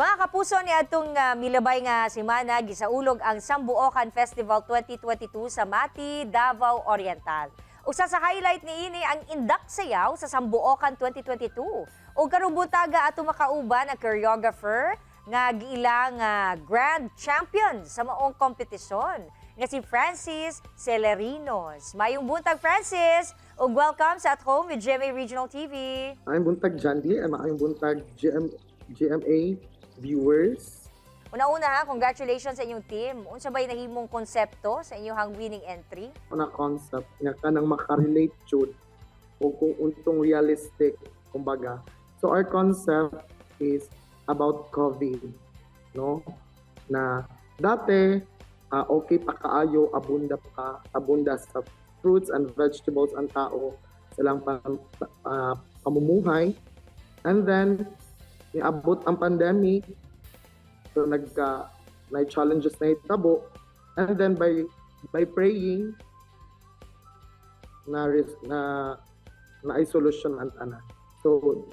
Mga kapuso, ni atong milabay nga semana gisaulog ang Sambuokan Festival 2022 sa Mati, Davao Oriental. Usa sa highlight niini ang Indak Sayaw sa Sambuokan 2022. Ug karong buntaga ato makauban ang choreographer nga giilang grand champion sa maong kompetisyon nga si Francis Celerinos. Maayong buntag, Francis, ug welcome sa At Home with GMA Regional TV. Maayong buntag, Jandy, and maayong buntag, GMA viewers. Una-una ha, congratulations sa inyong team. Unsa bay nahimong konsepto sa inyong winning entry? Na concept nga kanang makarelate jud o kung untong realistic kumbaga. So our concept is about COVID, no? Na dati okay pa kaayo, abunda pa, abunda sa fruits and vegetables ang tao silang pamumuhay. And then niabot ang pandemic, so nagka may challenges na hitabo, and then by praying na solution ang tanan. So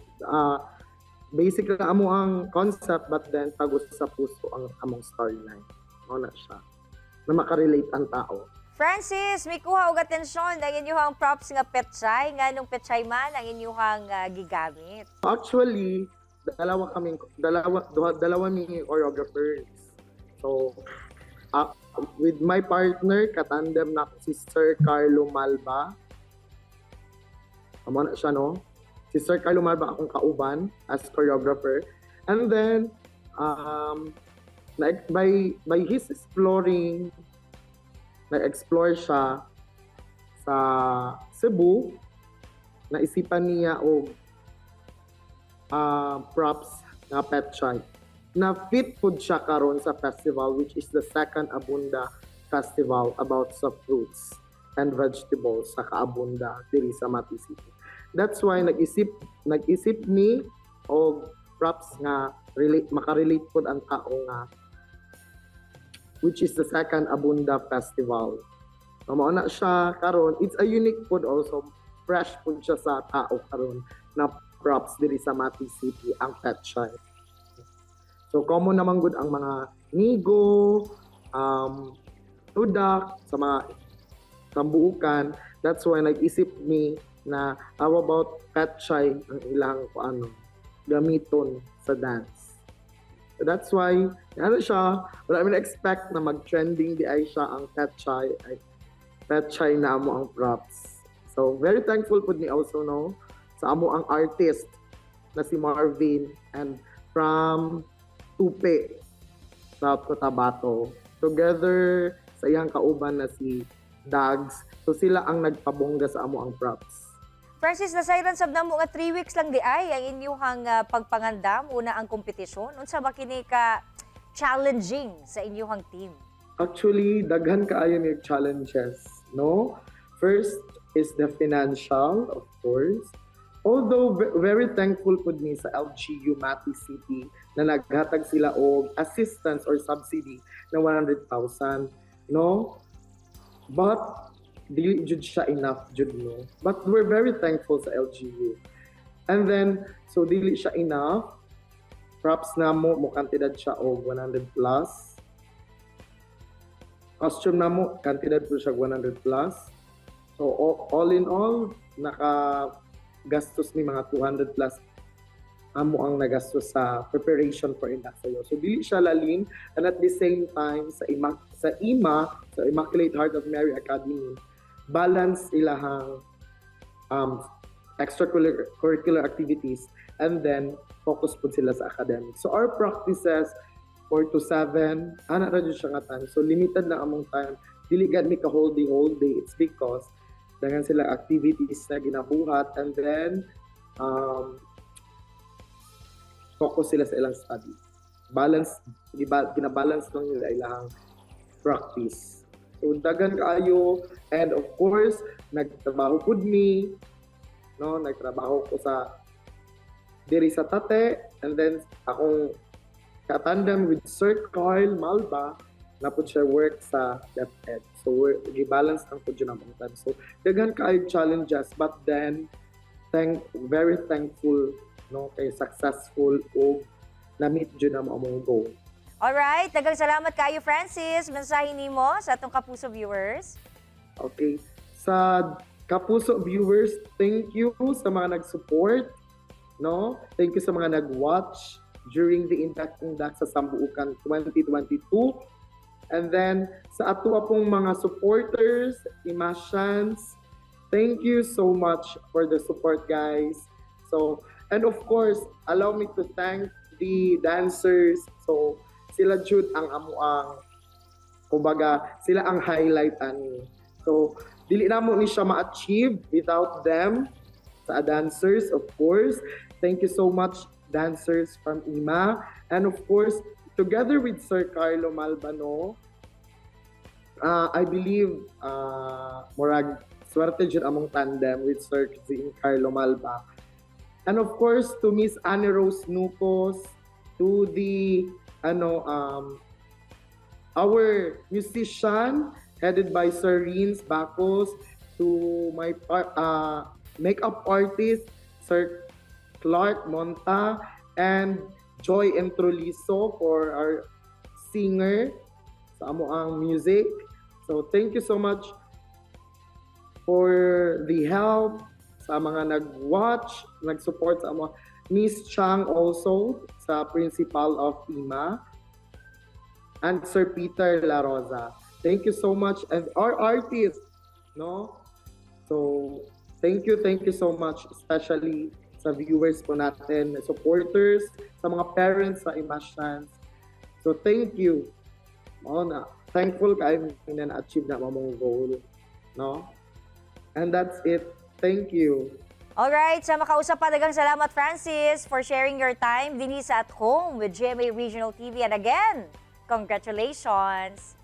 basically amo ang concept, but then tagos sa puso ang among storyline. Mao na siya. Na makarelate ang tao. Francis, mikuha og atensyon ang inyong props nga petsay. Nganong petsay man ang inyong gigamit? Actually, dalawa kaming dalawa duha, dalawa mi choreographers. So with my partner, katandem na si Sir Carlo Malba. Amo na siya, no? Si Sir Carlo Malba akong kauban as choreographer. And then like by his exploring, nag-explore siya sa Cebu, naisipan niya og props nga petchay na fit pud siya karon sa festival, which is the second Abunda Festival about sa fruits and vegetables sa Kaabunda diri sa Mati City. That's why nag-isip mi og props nga relate, makarelate pud ang tao nga which is the second Abunda Festival. So, mao na siya karon. It's a unique food also. Fresh food siya sa tao karon na props diri sa Mati City, ang petchay. So common naman gud ang mga nigo, tudak sa mga sambuukan. That's why nag-isip mi na how about petchay ang ilang kung ano gamiton sa dance. So that's why ano siya, wala mi na-expect na mag-trending diay siya ang petchay, ay petchay na amo ang props. So very thankful pud mi also, no, sa amo ang artist na si Marvin and from Tupe, South Cotabato. Together sa iyang kauban na si Dags. So sila ang nagpabongga sa amo ang props. Francis, nasayran sab namo nga 3 weeks lang diay ang inyong pagpangandam una ang kompetisyon. Unsa ba kini ka challenging sa inyong team? Actually, daghan kaayo ni challenges, no? First is the financial, of course. Although very thankful pud mi sa LGU Mati City na naghatag sila og assistance or subsidy na 100,000, no? But dili jud siya enough jud, no? But we're very thankful sa LGU. And then so dili siya enough. Props na mo mo kantidad siya og 100 plus. Costume na mo kantidad po siya 100 plus. So all in all, naka gastos ni mga 200 plus amo ang nagastos sa preparation for Indak Sayaw. So dili siya lalin, and at the same time sa IMA, sa Immaculate Heart of Mary Academy, balance ilahang extracurricular activities and then focus pud sila sa academics. So our practices 4 to 7, ana ra jud siya nga time. So limited na among time. Dili gad mi ka whole day whole day. It's because daghan sila activities na ginabuhat and then focus sila sa ilang study. Balance, ginabalance lang nila ilahang practice. So daghan kaayo, and of course nagtrabaho pud mi, no? Nagtrabaho ko sa diri sa Tate, and then akong katandem with Sir Carl Malba na pud siya work sa DepEd. So we're gi-balance lang pud yun among time. So daghan kaayo challenges, but then very thankful, no, kay successful og Na-meet jud namo among goal. Alright, daghang salamat kayo, Francis. Mensahe nimo sa atong Kapuso viewers. Okay. Sa Kapuso viewers, thank you sa mga nag-support, no? Thank you sa mga nag-watch during the Indak Indak sa Sambuukan 2022. And then sa ato pong mga supporters, Imasians, thank you so much for the support, guys. So, and of course, allow me to thank the dancers. So, sila jud ang amuang, kumbaga, sila ang highlight ani. So, dili namo ni siya ma-achieve without them. Sa dancers, of course. Thank you so much, dancers from IMA. And of course, together with Sir Carlo Malbano, I believe murag swerte jud among tandem with Sir Zin Carlo Malba. And of course, to Miss Anne Rose Nucos, to the ano our musician headed by Sir Rins Bacos, to my makeup artist, Sir Clark Monta, and Joy Entroliso for our singer sa amo ang music. So thank you so much for the help sa mga nag-watch, nag-support sa amo. Miss Chang also sa principal of IMA and Sir Peter La Rosa. Thank you so much, and our artists, no? So, thank you so much, especially sa viewers po natin, supporters, sa mga parents sa Imasians. So, thank you. Mao na. Thankful kaayo na na-achieve na among goal, no? And that's it. Thank you. Alright, sa makausap pa, daghang salamat, Francis, for sharing your time dinhi sa At Home with GMA Regional TV. And again, congratulations!